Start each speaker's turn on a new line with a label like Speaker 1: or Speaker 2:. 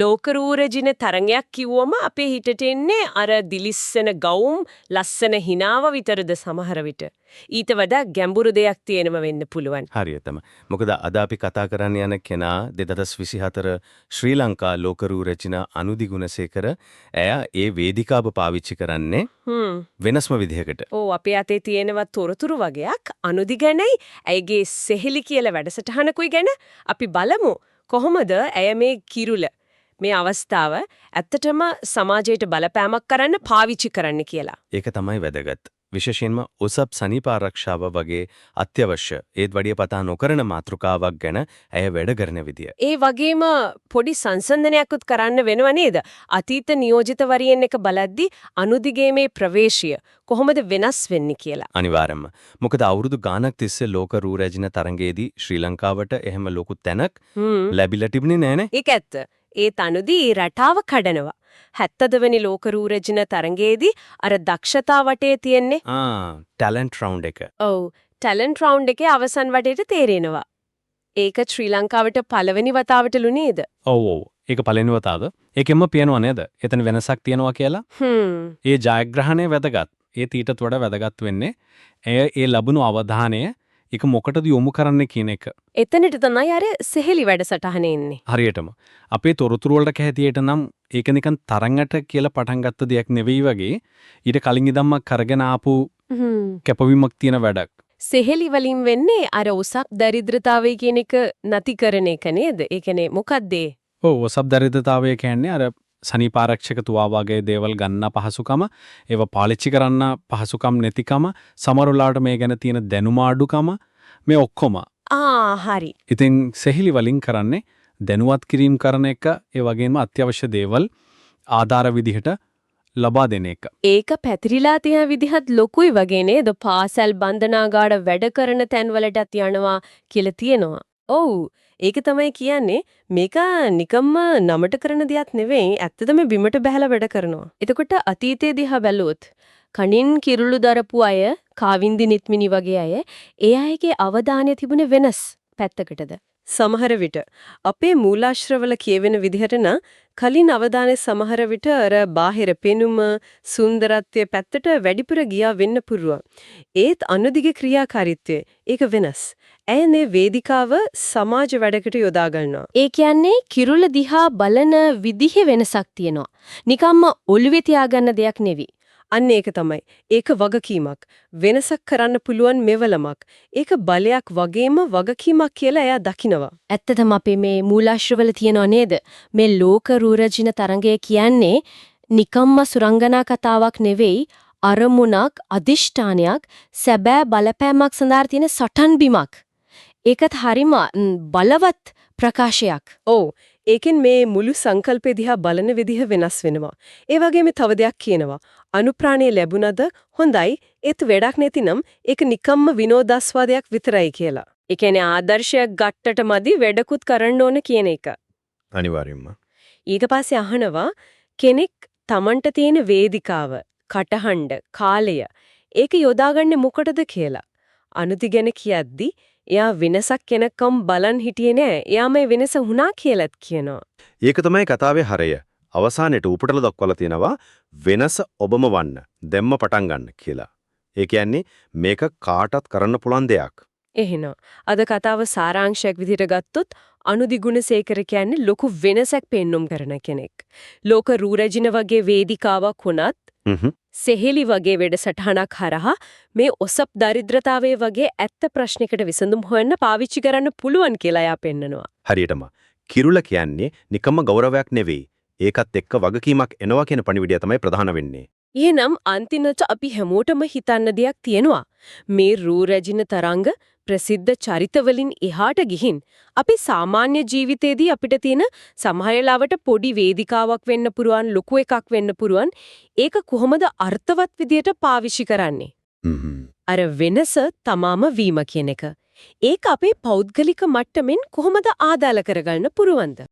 Speaker 1: ලෝක රූ රැජින තරඟයක් කිව්වම අපේ හිතට එන්නේ අර දිලිස්සන ගවුම් ලස්සන හිනාව විතරද සමහර විට. ඊට වඩා ගැඹුරු දෙයක් තියෙනව වෙන්න පුළුවන්.
Speaker 2: හරියටම. මොකද අද අපි කතා කරන්න යන කෙනා 2024 ශ්‍රී ලංකා ලෝක රූ රචන අනුදි ගුණසේකර ඇය ඒ වේදිකාව පාවිච්චි කරන්නේ වෙනස්ම විදිහකට.
Speaker 1: ඔව්, අපේ අතේ තියෙනවා තොරතුරු වගයක් අනුදි ගැනයි ඇයගේ සෙහෙලි කියලා වැඩසටහනකුයි ගැන. අපි බලමු කොහොමද ඇය මේ කිරුළ, මේ අවස්ථාව ඇත්තටම සමාජයට බලපෑමක් කරන්න පාවිච්චි කරන්න කියලා.
Speaker 2: ඒක තමයි වැදගත්. විශේෂයෙන්ම ඔසප් සනීප ආරක්ෂාව වගේ අත්‍යවශ්‍ය ඒත් වැඩිය පතා නොකරන මාතෘකාවක් ගැන ඇය වැඩ කරන විදිය.
Speaker 1: ඒ වගේම පොඩි සංසන්දනයක්ත් කරන්න වෙනව නේද? අතීත නියෝජිතවරියන් එක බලද්දි අනුදිගේ මේ ප්‍රවේශය කොහොමද වෙනස් වෙන්නේ කියලා.
Speaker 2: අනිවාර්යයෙන්ම. මොකද අවුරුදු ගාණක් තිස්සේ ලෝක රූ රැජින තරඟයේදී ශ්‍රී ලංකාවට එහෙම ලොකු තැනක් ලැබිලා තිබුණේ නෑනේ.
Speaker 1: ඒක ඇත්ත. ඒ තනුදී ඒ රටාව කඩනවා. 70 වෙනි ලෝක රූ රැජින තරඟයේදී අර දක්ෂතා වටේ තියෙන්නේ.
Speaker 2: ආ, ටැලන්ට් රවුන්ඩ් එක.
Speaker 1: ඔව්, ටැලන්ට් රවුන්ඩ් එකේ අවසන් වටේට තේරෙනවා. ඒක ශ්‍රී ලංකාවට පළවෙනි වතාවටලු නේද?
Speaker 3: ඔව් ඔව්. ඒක පළවෙනි වතාව. ඒකෙන්ම පේනවා නේද? එතන වෙනසක් තියෙනවා කියලා. ඒ ජයග්‍රහණය වැදගත්. ඒත් ඊටත් වඩා වැදගත් වෙන්නේ ඇය ඒ ලැබුණු අවධානය ඒක මොකටද යොමු කරන්න කියන එක.
Speaker 1: එතනට තමයි අර සෙහෙලි වැඩසටහන එන්නේ.
Speaker 3: හරියටම. අපේ තොරතුරු වලට හැටියට නම් ඒක නිකන් තරඟට කියලා පටන් ගත්ත දෙයක් නෙවෙයි වගේ, ඊට කලින් ඉඳන්ම කරගෙන ආපු කැපවීමක් තියෙන වැඩක්.
Speaker 1: සෙහෙලි වලින් වෙන්නේ අර ඔසප් දරිද්‍රතාවය කියන එක නැති කරන එක නේද? ඒ කියන්නේ මොකද්ද ඒ?
Speaker 3: ඔව්, ඔසප් දරිද්‍රතාවය කියන්නේ අර සනීප ආරක්ෂක තුවා වගේ දේවල් ගන්න පහසුකම, ඒවා පාවිච්චි කරන්න පහසුකම් නැතිකම, සමහර වෙලාවට මේ ගැන තියෙන දැනුම අඩුකම, මේ ඔක්කොම.
Speaker 1: ආ, හරි.
Speaker 3: ඉතින් සෙහෙලි වලින් කරන්නේ දැනුවත් කිරීම කරන එක, ඒ වගේම අත්‍යවශ්‍ය දේවල් ආධාර විදිහට ලබා දෙන එක.
Speaker 1: ඒක පැතිරිලා තියෙන විදිහත් ලොකුයි වගේ නේද? පාසල් බන්ධනාගාර වැඩ කරන තැන්වලටත් යනවා කියලා තියෙනවා. ඔව්, ඒක තමයි කියන්නේ, මේක නිකම්ම නමට කරන දෙයක් නෙවෙයි, ඇත්තටම බිමට බහැලා වැඩ කරනවා. එතකොට අතීතයේ දිහා බැලුවොත් කණින් කිරුළු දරපු අය, කාවින්දි නිත්මිනි වගේ අය, ඒ අයගේ අවධානය තිබුණේ වෙනස් පැත්තකටද?
Speaker 4: සමහර විට අපේ මූලාශ්‍රවල කියවෙන විදිහට නම් කලින් අවධානය සමහර විට අර බාහිර පෙනුම, සුන්දරත්වය පැත්තට වැඩිපුර ගියා වෙන්න පුළුවන්. ඒත් අනුදිගේ ක්‍රියාකාරීත්වය ඒක වෙනස්. ඇය මේ වේදිකාව සමාජ වැඩකට යොදා ගන්නවා.
Speaker 1: ඒ කියන්නේ කිරුළ දිහා බලන විදිහේ වෙනසක් තියෙනවා. නිකම්ම ඔළුවේ තියාගන්න දෙයක් නෙවෙයි.
Speaker 4: අන්න ඒක තමයි. ඒක වගකීමක්. වෙනසක් කරන්න පුළුවන් මෙවලමක්. ඒක බලයක් වගේම වගකීමක් කියලා එයා දකිනවා.
Speaker 1: ඇත්තටම අපේ මේ මූලාශ්‍රවල තියෙනව නේද? මේ ලෝක රූරජින තරඟය කියන්නේ නිකම්ම සුරංගනා කතාවක් නෙවෙයි, අරමුණක්, අදිෂ්ඨානයක්, සැබෑ බලපෑමක් සඳහා තියෙන සටන් බිමක්. ඒකත් හරිම බලවත් ප්‍රකාශයක්.
Speaker 4: ඔව්. ඒකෙන් මේ මුළු සංකල්පය දිහා බලන විදිහ වෙනස් වෙනවා. ඒ වගේම තව දෙයක් කියනවා. අනුප්‍රාණය ලැබුණද හොඳයි, ඒත් වැඩක් නැතිනම් ඒක නිකම්ම විනෝදාස්වාදයක් විතරයි කියලා.
Speaker 1: ඒ කියන්නේ ආදර්ශයක් ගත්තට මදි, වැඩකුත් කරන්න ඕන කියන එක.
Speaker 2: අනිවාර්යයෙන්ම.
Speaker 1: ඊට පස්සේ අහනවා, කෙනෙක් තමන්ට තියෙන වේදිකාව, කටහඬ, කාලය ඒක යොදාගන්නේ මොකටද කියලා. අනුදි ගැන කියද්දි එයා වෙනසක් එනකම් බලන් හිටියේ නෑ. එයා මේ වෙනස වුණා කියලාත් කියනවා.
Speaker 5: ඒක තමයි කතාවේ හරය. අවසානයේට උපුටලා දක්වලා තියෙනවා වෙනස ඔබම වන්න. දැම්ම පටන් ගන්න කියලා. ඒ කියන්නේ මේක කාටත් කරන්න පුළුවන් දෙයක්.
Speaker 1: එහෙනම් අද කතාව සාරාංශයක් විදිහට ගත්තොත් අනුදි ගුණසේකර කියන්නේ ලොකු වෙනසක් පෙන්නුම් කරන කෙනෙක්. ලෝක රූ රැජින වගේ වේදිකාවක් වුණත්, සෙහෙලි වගේ වැඩසටහනක් හරහා මේ ඔසප් දරිද්‍රතාවය වගේ ඇත්ත ප්‍රශ්නයකට විසඳුම් හොයන්න පාවිච්චි කරන්න පුළුවන් කියලා එයා පෙන්නනවා.
Speaker 5: හරියටම. කිරුළ කියන්නේ නිකම්ම ගෞරවයක් නෙවෙයි. ඒකත් එක්ක වගකීමක් එනවා කියන පණිවිඩය තමයි ප්‍රධාන වෙන්නේ.
Speaker 1: එහෙනම් අන්තිමට අපි හැමෝටම හිතන්න දෙයක් තියෙනවා. මේ රූ රැජින තරංග ප්‍රසිද්ධ චරිත වලින් එහාට ගිහින් අපි සාමාන්‍ය ජීවිතේදී අපිට තියෙන සමහර වෙලාවට පොඩි වේදිකාවක් වෙන්න පුළුවන්, ලොකු එකක් වෙන්න පුළුවන්. ඒක කොහොමද අර්ථවත් විදියට පාවිච්චි කරන්නේ? අර වෙනස තමාම වීම කියන එක. ඒක අපේ පෞද්ගලික මට්ටමින් කොහොමද ආදාළ කරගන්න පුළුවන්ද?